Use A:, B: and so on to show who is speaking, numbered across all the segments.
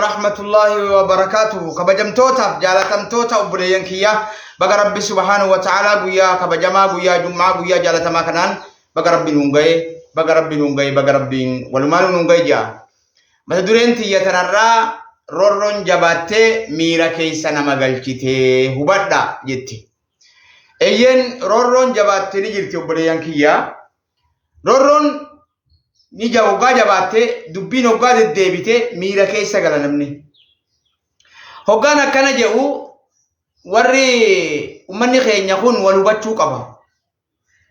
A: ورحمة الله وبركاته. Kabajamtootaaf jaalatamtoota obboleeyyan kiyya, baga Rabbi subhaanahu wa ta'ala guyyaa kabajamaa, guyyaa jum'aa, guyyaa jaalatamaa kanaan baga Rabbi nuun ga'e, baga Rabbi nuun ga'e, baga Rabbiin walumaan nuun ga'e jaa. Mata dureen tiyya tanarraa "Roorroon jabaattee miira keessa nama galchitee hubadha" jetti. Eeyyeen, roorroon jabaattee ni jirti, obboleeyyan kiyya. Roorroon ni hoggaa jabaattee, dubbiin hoggaa deddeebitee, miira keessa gala namni. Hoggaan akkana jedhu, warri ummanni keenya kun wal hubachuu qaba.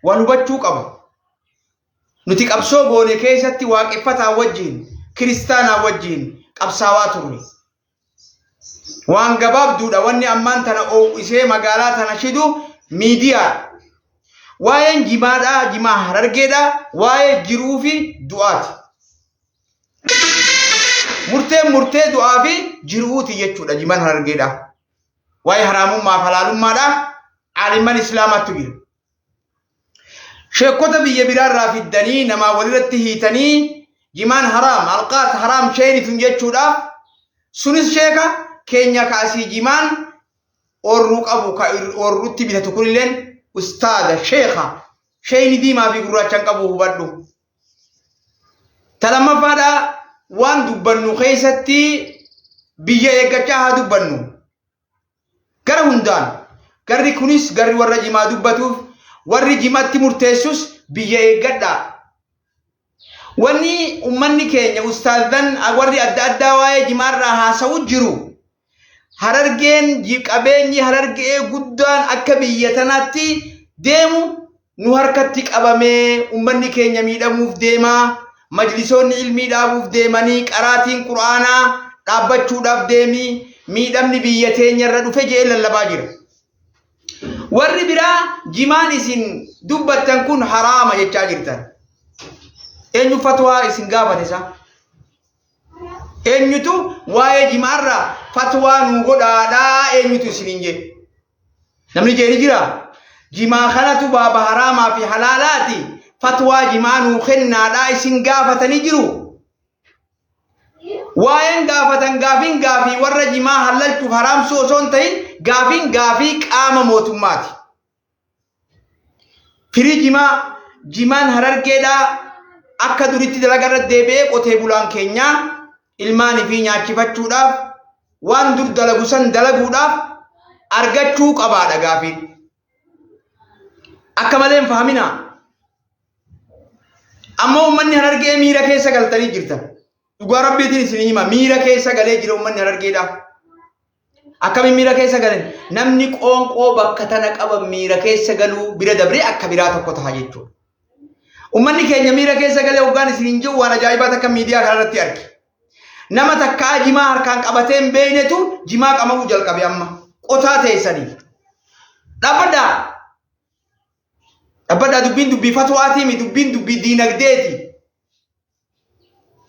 A: Wal hubachuu qaba. Nuti qabsoo goone keessatti waaqeffataa wajjin, kiristaanaa wajjin qabsaawaa turre. Waan gabaabduudha wanni ammaan tana oo'isee magaalaa tana shidu miidiyaa. Waa'een jimaadhaa, jimaa Harargeedhaa, waa'ee jiruu fi du'aati. Murteen murtee du'aa fi jiruuti jechuudha jimaan Harargeedhaa. Waa'ee haraamummaa fi halaalummaadhaa aalimman islaamaatu jira. Sheekota biyya biraarraa fiddanii namaa walirratti hiitanii jimaan haraam, alqaat haraam sheeni jechuudhaaf, sunis sheeka keenya kaasii jimaan oorruu qabu ka oorrutti bitatu kunilleen ustaada sheeka sheeyni diimaa fi gurraacha hin qabu, hubadhu. Ta lammaffaadha, waan dubbannu keessatti biyya eeggachaa haa dubbannu. Gara hundaan garri kunis, garri warra jimaa dubbatuuf, warri jimatti murteessus biyya eeggadhaa. Wanni ummanni keenya ustaazan warri adda addaa waa'ee jimaarraa haasa'u jiru. Harargeen, qabeenyi Harargee guddaan akka biyya tanaatti deemu nu harkatti qabamee ummanni keenya miidhamuuf deemaa, majlisoonni ilmii dhaabuuf deemanii, qaraatiin qura'aanaa dhaabbachuudhaaf deemii, miidhamni biyya teenya irra dhufe jedhee lallabaa jira. Warri biraa jimaan isin dubbattan kun haraama jechaa jirtan. Eenyu fatwaa isin gaafate isa? Eenyutu waa'ee jimaarraa fatwaa nuu godhaadhaa eenyutu isiniin jedhe? Namni jedhe jira? Jimaa kanatu baaba haraamaa fi halaalaati. Fatwaa jimaa nuu kennaadhaa isin gaafatanii jiru. Waa'een gaafatan gaafiin gaafii warra jimaa halalchuuf haraamsuu osoo hin ta'in, gaafiin gaafii qaama mootummaati. Firii jimaa, jimaan Harargeedhaa akka duritti dalagaa irra deebi'ee qotee bulaan keenyaa ilmaanii fi nyaachifachuudhaaf waan dur dalagu san dalaguudhaaf argachuu qabaadha gaafiin. Akka malee hin fahaminaa. Ammoo uummanni Harargee miira keessa galtanii jirtan. Dhugaa Rabbiitiin isin hima, miira keessa galee jira uummanni Harargeedhaa. Akkamiin miira keessa galan? Namni qoonqoo bakka tana qaban miira keessa galuu bira dabree akka biraa tokko ta'a jechuudha. Uummanni keenya miira keessa galee hoggaan isin hin jiru, waan ajaa'ibaa takka miidiyaa kanarratti arge. Nama takkaa jimaa harkaan qabatee hin beeknetu jimaa qama'uu jalqabe amma. Qotaa teessanii. Dhaabbadhaa. Dhaabbadhaa, dubbiin dubbii fatwaatii mi, dubbiin dubbii diinagdeeti.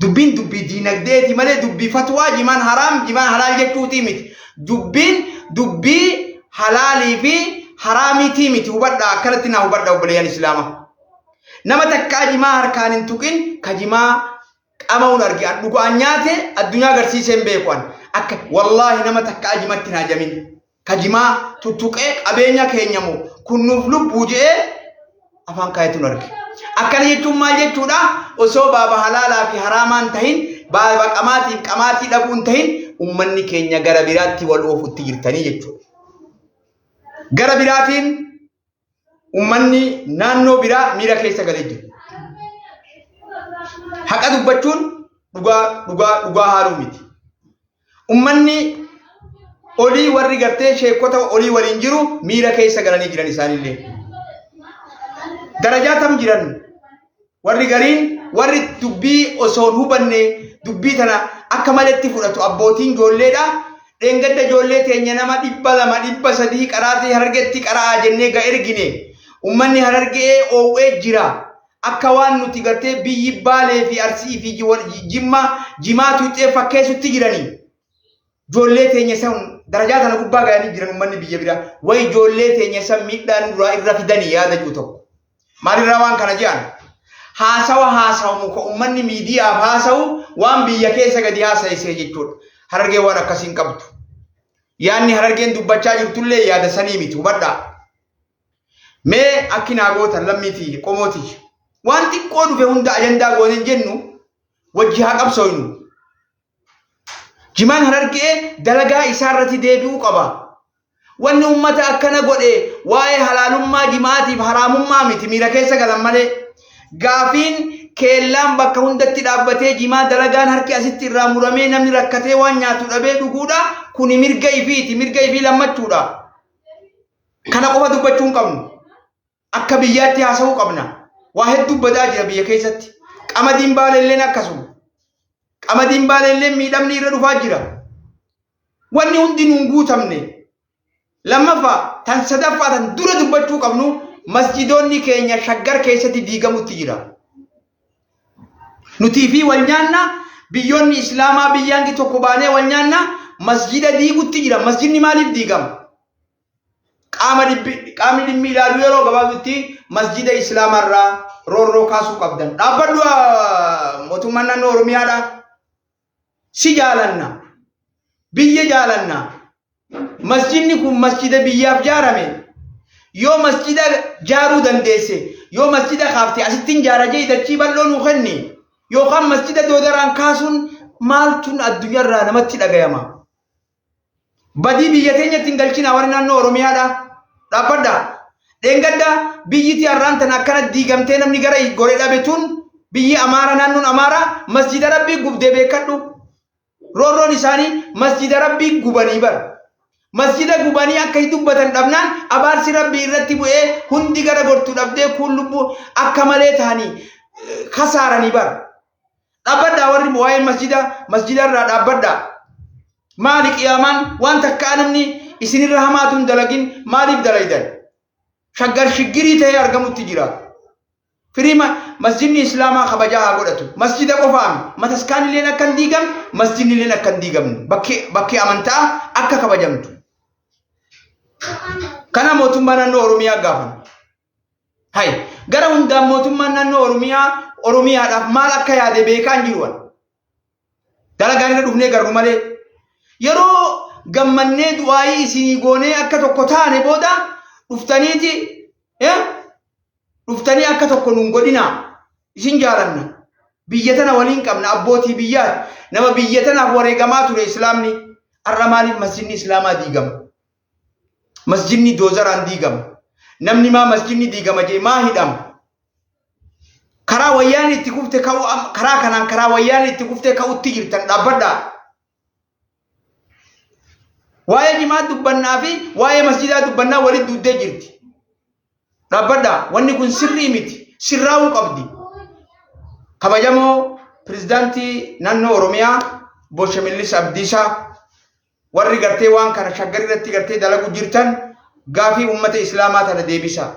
A: Dubbiin dubbii diinagdeeti malee dubbii fatwaa jimaan haraam, jimaan halaal jechuutii miti. Dubbiin dubbii halaalii fi haraamiitii miti, hubadhaa, akkanatti naa hubadhaa, obboleeyyan islaamaa. Nama takkaa jimaa harkaan hin tuqin ka jimaa qama'uun arge an, dhugaan nyaate addunyaa agarsiisee hin beeku an. Akka wallaahi nama takkaa jimatti hin hajamin. Ka jimaa tuttuqee qabeenya keenya moo kun nuuf lubbuu je'ee afaan kaayetuun arge. Akkana jechuun maal jechuudha? Osoo baaba halaalaa fi haraamaan tahin, baaba qamaatiif qamaatii dhabuun tahin, ummanni keenya gara biraatti wal oofutti jirtanii jechuudha. Gara biraatiin ummanni naannoo biraa miira keessa galee jira. Haqa dubbachuun dhugaa dhugaa dhugaa haaluu miti. Ummanni olii, warri gartee sheekota olii waliin jiru, miira keessa galanii jiran isaanillee. Darajaa tam jiran warri gariin, warri dubbii osoo hin hubanne dubbii tana akka maletti fudhatu, abbootiin ijoolleedha. Dheengadda ijoollee teenya nama 200, 300 qaraatii Harargetti qara'aa jennee ga ergine. Ummanni Harargee oowwee jira. Akka waan nuti gartee biyyi Baalee fi Arsii fi Jimmaa jimaa tuuxee fakkeessutti jiranii. Ijoollee teenya san darajaa tana gubbaa ga'anii jiran ummanni biyya biraa. Way ijoollee teenya san miidhaa nurraa irra fidanii yaada jiru tokko. Maalirraa waan kana jedhan? Haasawa haasawamu ka ummanni miidiyaaf haasawu waan biyya keessa gadi haasa'isee jechuudha. Harargeen waan akkasii hin qabdu. Yaanni Harargeen dubbachaa jirtullee yaada sanii miti, hubadhaa. Mee akki naa gootan, lammii tiyya, qomoo tiyya. Waan xiqqoo dhufe hunda ajandaa gooneen jennu, wajji haa qabsooynu. Jimaan Harargee dalagaa isaa irratti deebi'uu qaba. Wanni ummata akkana godhe waa'ee halaalummaa jimaatiif haraamummaa miti, miira keessa galan malee. Gaafiin keellaan bakka hundatti dhaabbatee jimaa dalagaan harki asitti irraa muramee namni rakkatee waan nyaatu dhabee dhuguudha. Kuni mirga ifiiti, mirga ifii lammachuudha. Kana qofa dubbachuu hin qabnu. Akka biyyaatti haasa'uu qabna. Waa hedduu badaa jira biyya keessatti. Qamadiin Baaleelleen akkasuma. Qamadiin Baaleelleen miidhamni irra dhufaa jira. Wanni hundi nuun guutamne. Lammaffaa, tan sadaffaa, tan dura dubbachuu qabnu, masjidoonni keenya Shaggar keessatti diigamutti jira. Nutii fi wal nyaanna, biyyoonni Islaamaa biyyaangi tokko baanee wal nyaanna, masjida diigutti jira. Masjidni maaliif diigama? Qaama dhibbi qaamni dhimmi ilaalu yeroo gabaabdutti masjida Islaamaa irraa roorroo kaasuu qabdan. Dhaabbadhu, mootummaan naannoo Oromiyaadha. Si jaalanna. Biyya jaalanna. Masjidni kun masjida biyyaaf jaarame. Yoo masjida jaaruu dandeesse, yoo masjida kaafte asittiin jaara jee dachii bal'oo nuu kenni. Yookaan masjida doodaraan kaasuun maaltuun addunyaarraa namatti dhagayama? Badii biyya teenyatti hin galchinaa, warri naannoo Oromiyaadha. Dhaabbadhaa. Dheengadda biyyiti har'aan tana akkana diigamtee namni gara gore dhabe tun biyyi Amaara, naannoon Amaaraa masjida Rabbii gubdee beekadhu. Roorroon isaanii masjida Rabbii gubanii bara. Masjida gubanii akka dubbatan dhabnaan abaarsi Rabbii irratti bu'ee hundi gara gortu dhabdee kuun lubbuu akka malee ta'anii kasaaranii bara. Dhaabbadhaa, warri waa'ee masjida masjida irraa dhaabbadhaa. Maali qiyaamaan waan takkaa namni isinirra hamaatu hin dalagin maaliif dalaydan? Shaggar shiggirii ta'ee argamutti jira. Firiima masjidni Islaamaa kabajaa haa godhatu. Masjida qofaami. Mataskaanilleen akka hin diigamne, masjidnilleen akka hin diigamne. Bakki amantaa akka kabajamtu. Kana mootummaa naannoo Oromiyaa gaafan. Hay, gara hundaan mootummaan naannoo Oromiyaa Oromiyaadhaaf maal akka yaade beekaa hin jiru. Dalagaan irra dhufnee garru malee. Yeroo gammannee du'aayii isinii goonee akka tokko taane booda dhuftaniiti, dhuftanii akka tokko nun godhinaa. Isin jaalanna. Biyya tana waliin qabna, abbootii biyyaati. Nama biyya tanaaf wareegamaa ture Islaamni. Har'a maaliif masjidni Islaamaa diigama? Masjidni doozaraan diigama. Namni maa masjidni diigama jee maa hidhama? Karaa wayyaan itti kufte ka'u, karaa kanaan karaa wayyaan itti kuftee ka'utti jirtan, dhaabbadhaa. Waa'ee jimaa dubbannaa fi waa'ee masjidaa dubbannaa walitti duuddee jirti. Dhaabbadhaa, wanni kun sirrii miti, sirraa'uu qabdi. Kabajamoo pirezidaantii naannoo Oromiyaa Obbo Shimallis Abdiisaa, warri gartee waan kana Shaggar irratti gartee dalagu jirtan, gaafii ummata Islaamaa tana deebisaa.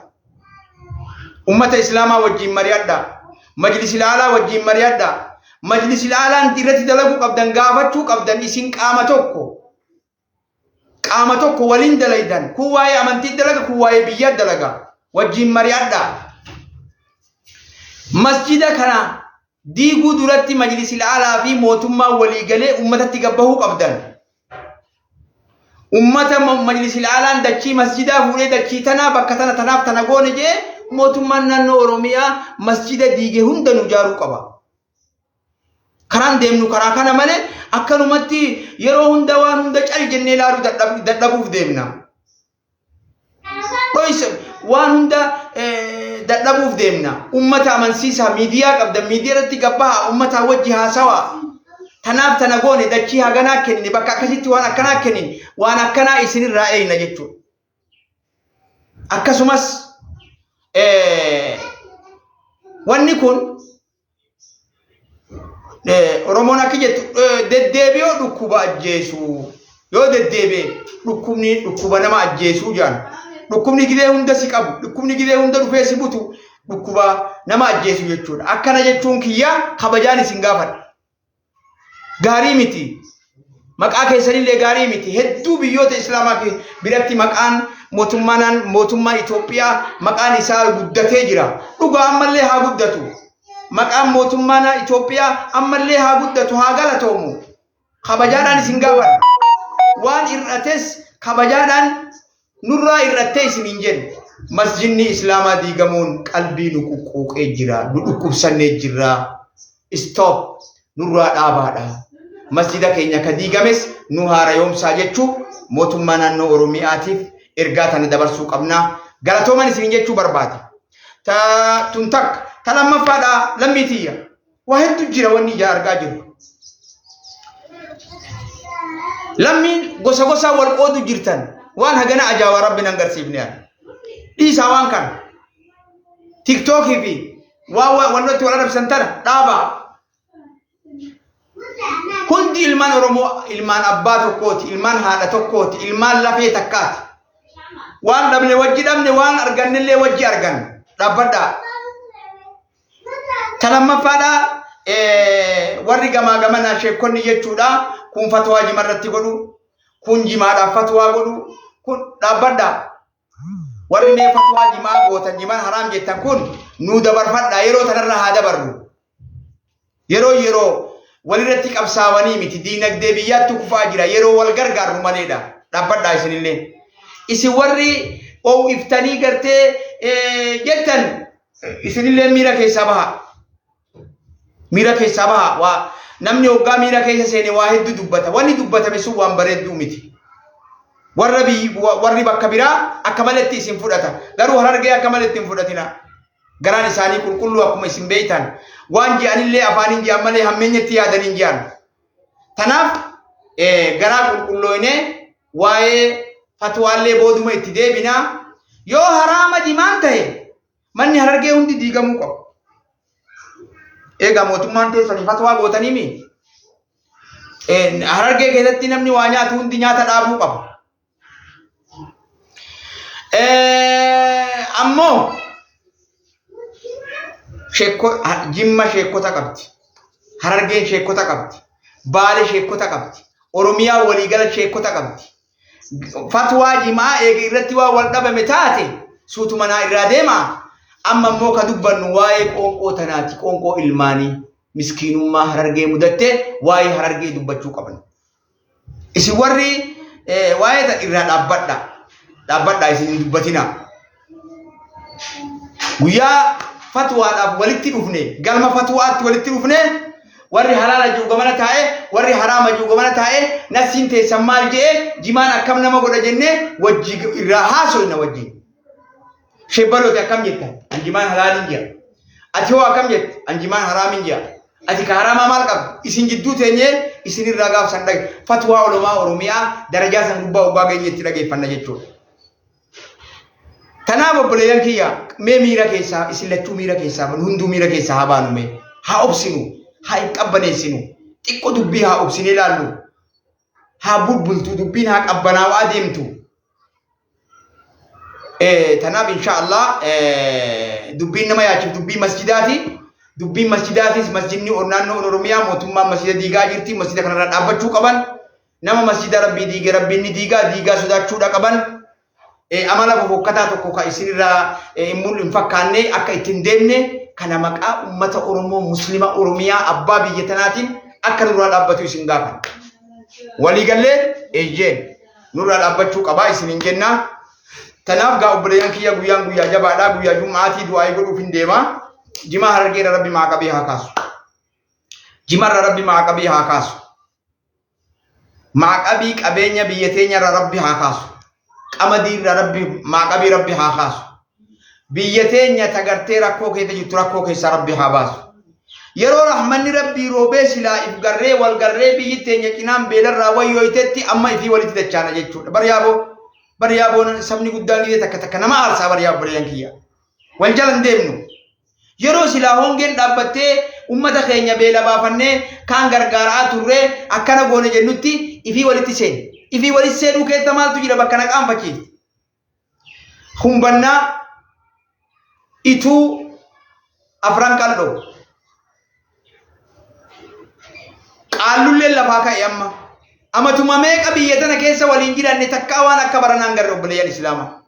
A: Ummata Islaamaa wajjin mari'adhaa. Majlisil Aalaa wajjin mari'adhaa. Majlisil Aalaan irratti dalaguu qabdan gaafachuu qabdan, isin qaama tokko. Qaama tokko waliin dalaydan. Kun waa'ee amantii dalaga, kun waa'ee biyyaa dalaga. Wajjin mari'adhaa. Masjida kana diiguu duratti Majlisil Aalaa fi mootummaan waliigalee ummatatti gabbahuu qabdan. Ummata Majlisil Aalaan dachii masjidaa fuudhee dachii tanaa bakka tana tanaaf tana goone jee mootummaan naannoo Oromiyaa masjida diige hunda nu ijaaruu qaba. Karaan deemnu karaa kana malee akkanumatti yeroo hunda waan hunda cal jennee ilaaluu dadhabuuf deemna. Dhoysa waan hunda dadhabuuf deemna. Ummata amansiisaa, miidiyaa qabdan, miidiyaa irratti gabbaha, ummataa wajji haasawaa. Tanaaf tana goone, dachii haganaa kennine, bakka akkasitti waan akkanaa kennine, waan akkanaa isinirraa eegna jechuudha. Akkasumas wanni kun Oromoon akka jettu deddeebi'oo dhukkuba ajjeesu, yoo deddeebi'e dhukkubni dhukkuba nama ajjeesuu jedhan. Dhukkubni gidee hunda si qabu, dhukkubni gidee hunda dhufee si butu dhukkuba nama ajjeesu jechuudha. Akkana jechuun kiyyaa kabajaan isin gaafadha. Gaarii miti. Maqaa keessanillee gaarii miti. Hedduu biyyoota Islaamaa biratti maqaan mootummaan mootummaa Itoophiyaa maqaan isaa guddatee jira. Dhugaa ammallee haa guddatu. Maqaan mootummaa Itoophiyaa ammallee haa guddatu, haa galatoomu. Kabajaadhaan isin gaafadha. Waan ir'ates kabajaadhaan nurraa ir'attee isin hin jennu. Masjidni Islaamaa diigamuun qalbii nu quqquuqee jira, nu dhukkubsannee jirra. Stop, nurraa dhaabaadha. Masjida keenya ka diigames nu haarayoomsaa jechuu mootummaa naannoo Oromiyaatiif ergaa tana dabarsuu qabna. Galatooman isin jechuu barbaade. Ta tun takka. Ta lammaffaadha lammii tiyya. Waa hedduu jira wanni ijaa argaa jiru. Lammiin gosa gosaa wal qoodu jirtan waan hagana ajaa'ibaa rabbi nan garsiifne. Dhiisaa waan kana. Tiktookii fi waan wantooti wal arrabsan tana dhaabaa. Hundi ilmaan Oromoo ilmaan abbaa tokkooti, ilmaan haadha tokkooti, ilmaan lafee takkaati. Waan dhabne wajji dhabne, waan argannellee wajji arganne. Dhaabbadhaa. Ta lammaffaadha warri gamaa gamanaa sheekonni jechuudha. Kun fatwaa jimarratti godhu, kun jimaadhaaf fatwaa godhu, kun dhaabbadhaa. Warri mee fatwaa jimaa gootan jimaan haraam jettan kun nuu dabarfadhaa yeroo tanarra haa dabarru. Yeroo yeroo walirratti qabsaawanii miti diinagdee biyyaatti kufaa jira yeroo wal gargaarru maleedha. Dhaabbadhaa isinillee. Isin warri oo'iftanii gartee jettan isinillee miira keessaa baha. Miira keessaa baha. Waa namni hoggaa miira keessa seene waa hedduu dubbata. Wanni dubbatame sun waan bareedduu miti. Warra warri bakka biraa akka maletti isin fudhata. Garuu Harargee akka maletti hin fudhatina. Garaan isaanii qulqulluu akkuma isin beektan. Waan je'anillee afaaniin je'an malee hammeenyatti yaadaniin je'an. Tanaaf garaa qulqullooynee waa'ee fatwaallee booduma itti deebina. Yoo haraama jimaan ta'e manni Harargee hundi diigamuu qabu. Egaa mootummaan teessanii fatwaa gootanii mi? Harargee keessatti namni waa nyaatu hundi nyaata dhaabuu qaba. Ammoo Jimma sheekota qabdi. Harargeen sheekota qabdi. Baale sheekota qabdi. Oromiyaa waliigala sheekota qabdi. Fatwaa jimaa eega irratti waan wal dhabame taate suutuma naa irraa deema. Amma immoo ka dubbannu waa'ee qoonqoo tanaati. Qoonqoo ilmaanii miskiinummaa Harargee mudatte waa'ee Harargee dubbachuu qabna. Isin warri waa'ee tan irraa dhaabbadha. Dhaabbadha isin hin dubbatina. Guyyaa fatwaadhaaf walitti dhufne galma fatwaatti walitti dhufne warri halaala jiru gamana taa'e warri haraama jiru gamana taa'e nafsiin teessan maal je'e jimaan akkam nama godha jennee wajji irraa haasoyna wajjin. Shebbalooti akkam jetta? An jimaan halaaliin jira. Ati hoo akkam jette? An jimaan haraamiin jira. Ati ka haraamaa maal qabda? Isin jidduu teenyee isin irraa gaaf san dhage. Fatwaa ulamaa Oromiyaa darajaa san gubbaa hoggaa geenye itti dhageeffanna jechuudha. Tanaaf obboleeyyan kiyya mee miira keessaa isin lachuu miira keessaa hunduu miira keessaa haa baanu mee haa obsinu haa hin qabbaneessinu xiqqoo dubbii haa obsinee laallu haa bulbultu dubbiin haa qabbanaawaa deemtu. Tanaaf insha Allah dubbiin nama yaachif dubbii masjidaati. Dubbiin masjidaatis masjidni naannoo Oromiyaa mootummaan masjida diigaa jirti. Masjida kanarraa dhaabbachuu qaban. Nama masjida rabbii diige rabbiin ni diigaa diigaa sodaachuudha qaban. Amala fofokkataa tokko ka isinirraa hin fakkaanne akka ittiin deemne kana maqaa uummata Oromoo Muslima Oromiyaa abbaa biyya tanaatiin akka nurraa dhaabbatu isin gaafan. Waliigallee eeyyeen nurraa dhaabbachuu qabaa isiniin jennaa. Tanaaf gaa obboleeyyan kiyya guyyaan guyyaa jabaadha guyyaa jum'aatii du'aayii godhuuf hin deema. Jimaa Harargeerra rabbi maa qabii haa kaasu. Jimarra rabbi maa qabii haa kaasu. Maaqabii qabeenya biyya teenyarra rabbi haa kaasu. Qamadiirra rabbi maaqabii rabbi haa kaasu. Biyya teenya tagartee rakkoo keessa jirtu rakkoo keessaa rabbi haa baasu. Yeroo rahmanni rabbii roobee silaa if garree wal garree biyyi teenya cinaan beelarraa wayyooytetti amma ifii walitti dachaana jechuudha. Baryaaboo baryaaboo sabni guddaan gidee takka takka nama aarsaa baryaaboo bariyaan kiyya. Wal jala hin deemnu. Yeroo silaa hongeen dhaabbattee ummata keenya beela baafannee kaan gargaaraa turree akkana goone jennutti ifii walitti seene. Ifii walitti seenuu keessa maaltu jira bakka na qaanfachiifte. Humbannaa ituu afran qal'oo. Qaallulleen lafaa ka'e amma. Amatuma meeqa biyya tana keessa waliin jiranne takkaa waan akka baranaan garre obboleeyyan Islaamaa.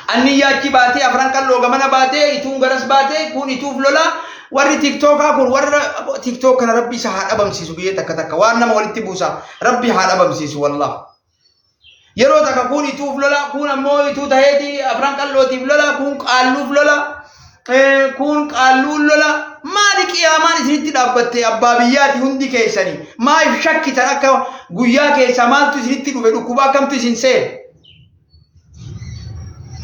A: Anniyyaa achi baatee afran qalloo gamana baatee ituun garas baatee kun ituuf lola Warri tiktookaa kun warra tiktook kana rabbi isa haa dhabamsiisu biyya takka takka waan nama walitti buusa rabbi haa dhabamsiisu wallah. Yeroo takka kun ituuf lola, kun ammoo ituu taheeti afran qallootiif lola, kun qaalluuf lola, kun qaalluun lola. Maali qiyaamaan isinitti dhaabbatte abbaa biyyaati hundi keessanii? Maaliif shakkitan akka guyyaa keessaa maaltu isinitti dhufe dhukkuba akkamtu isin seene?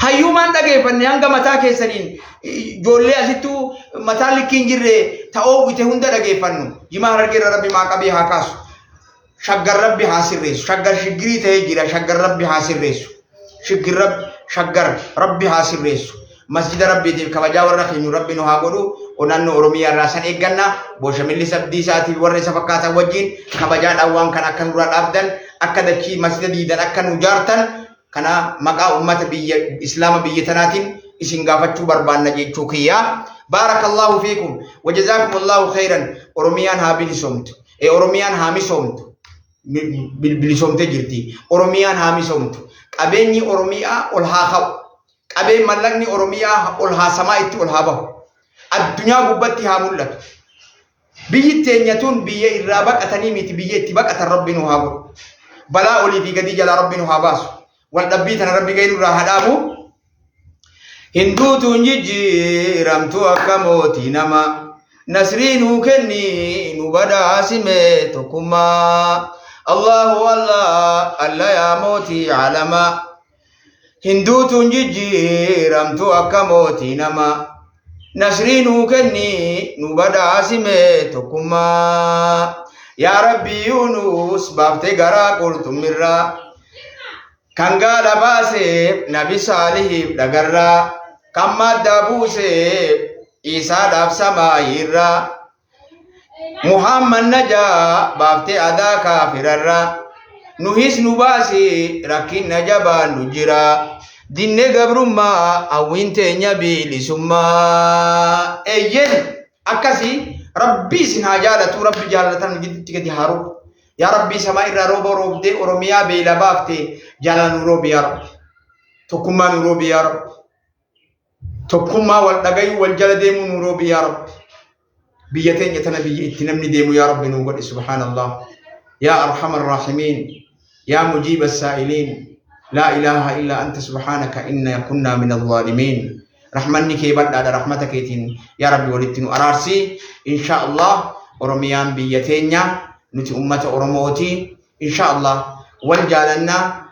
A: Hayyuu maan dhageeffanne hanga mataa keessaniin ijoollee asittuu mataan likkii hin jirre ta'oo uwwite hunda dhageeffannu. Jimaa harargee irra rabbi maa qabii haa kaasu. Shaggar rabbi haa sirreessu. Shaggar shiggirii ta'ee jira. Shaggar rabbi haa sirreessu. Shiggir rabbi shaggar rabbi haa sirreessu. Masjida rabbiitiif kabajaa warra kennu rabbi nu haa godhu. Naannoo Oromiyaa irraa san eegganna. Booshamilli Abdii isaatiif warra isa fakkaatan wajjin kabajaadhaan waan kana akka nurraa dhaabdan akka dachii masjida diidan akka nu jaartan kana maqaa ummata biyya islaama biyya tanaatiin isin gaafachuu barbaanna jechuu kiyya. Baarakallahu fiikum wa jazaakumullahu khairan. Oromiyaan haa bilisoomtu. Oromiyaan haa misoomtu. Bilisoomtee jirti. Oromiyaan haa misoomtu. Qabeenyi Oromiyaa ol haa ka'u. Qabeen mallaqni Oromiyaa ol haa samaa itti ol haa bahu. Addunyaa gubbatti haa mul'atu. Biyyi teenya tun biyya irraa baqatanii miti biyya itti baqatan rabbi nu haa godhu. Balaa olii fi gadii jalaa rabbi nu haa baasu. Wal dhabbii tana rabbi gahee nurraa haa dhaabu. Hinduutuun jijjiiramtu akka mootii nama. Nasrii nuu kenni nu badhaasime tokkummaa. Allahu Allah alla yaa mootii alamaa. Hinduutuun jijjiiramtu akka mootii nama. Nasrii nuu kenni nu badhaasime tokkummaa. Yaa Rabbi Yuunus baaftee garaa qurxummirraa. Kan gaala baaseef nabi saalihiif dhagarraa. Kan maddaa buuseef Iisaadhaaf samaayiirraa. Muhammad najaa baaftee adaa kaafirarraa. Nuhis nu baasi rakkinna jabaan nu jira. Dinne gabrummaa hawwiin teenya bilisummaa. Eeyyen akkasii rabbi isin haa jaalatu rabbi jaalatan gidduutti gadi haa roobu. Yaa rabbii samaa irraa rooba roobdee Oromiyaa beela baafte jaalala nu roobi yaa rabbi. Tokkummaa nu roobi yaa rabbi. Tokkummaa wal dhagayuu wal jala deemuu nu roobi yaa rabbi. Biyya teenya tana biyya itti namni deemu yaa rabbi nu godhi subhaanallah. Yaa arhamar raahimiin. Yaa mujiiba saa'iliin. Laa ilaaha illa anta subhaanaka inna kunnaa min alzaalimiin. Rahmanni kee bal'aadha rahmata keetiin yaa rabbi walitti nu araarsi. Insha Allah Oromiyaan biyya teenya nuti ummata Oromooti. Insha Allah wal jaalanna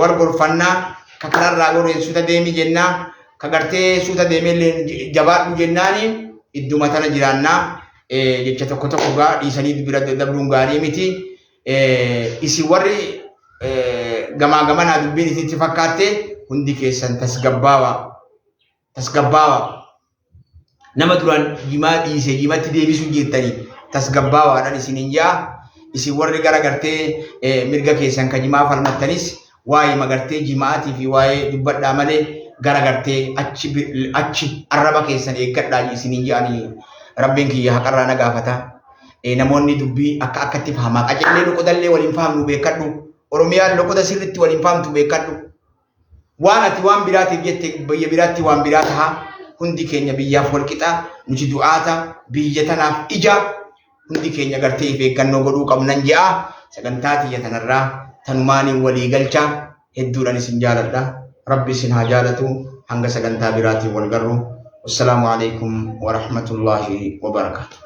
A: wal gorfanna ka kanarraa goreen suuta deemi jenna ka gartee suuta deemeellee jabaadhu jennaani idduma tana jiraanna jecha tokko tokko gaa dhiisanii bira dabruun gaarii miti. Isin warri gamaa gamanaa dubbiin isinitti fakkaatte hundi keessan tasgabbaawaa tasgabbaawa nama duraan jimaa dhiise jimatti deebisuu jettanii tasgabbaawaadhaan isiniin jaa isin warri gara gartee mirga keessan ka jimaa falmattanis waa'ee magartee jimaatii fi waa'ee dubbadhaa malee gara gartee achi achi arraba keessan eeggadhaa isiniin jedhanii rabbiin kiyya haqarraa na gaafata. Namoonni dubbii akka akkatti fahamaa qacellee loqodallee waliin fahamnu beekadhu. Oromiyaan loqoda sirriitti waliin fahamtu beekadhu. Waan ati waan biraatiif jette biyya biraatti waan biraa taha. Hundi keenya biyyaaf wal qixa. Nuti du'aata biyya tanaaf ija. Hundi keenya gartee if eeggannoo godhuu qabnan je'a. Sagantaa tiyya tanarraa tanumaaniin walii galcha. Hedduudhaan isin jaaladha. Rabbi isin haa jaalatu. Hanga sagantaa biraatiin wal garru. Wassalaamu alaikum wa rahmatullahi wa barakaatuh.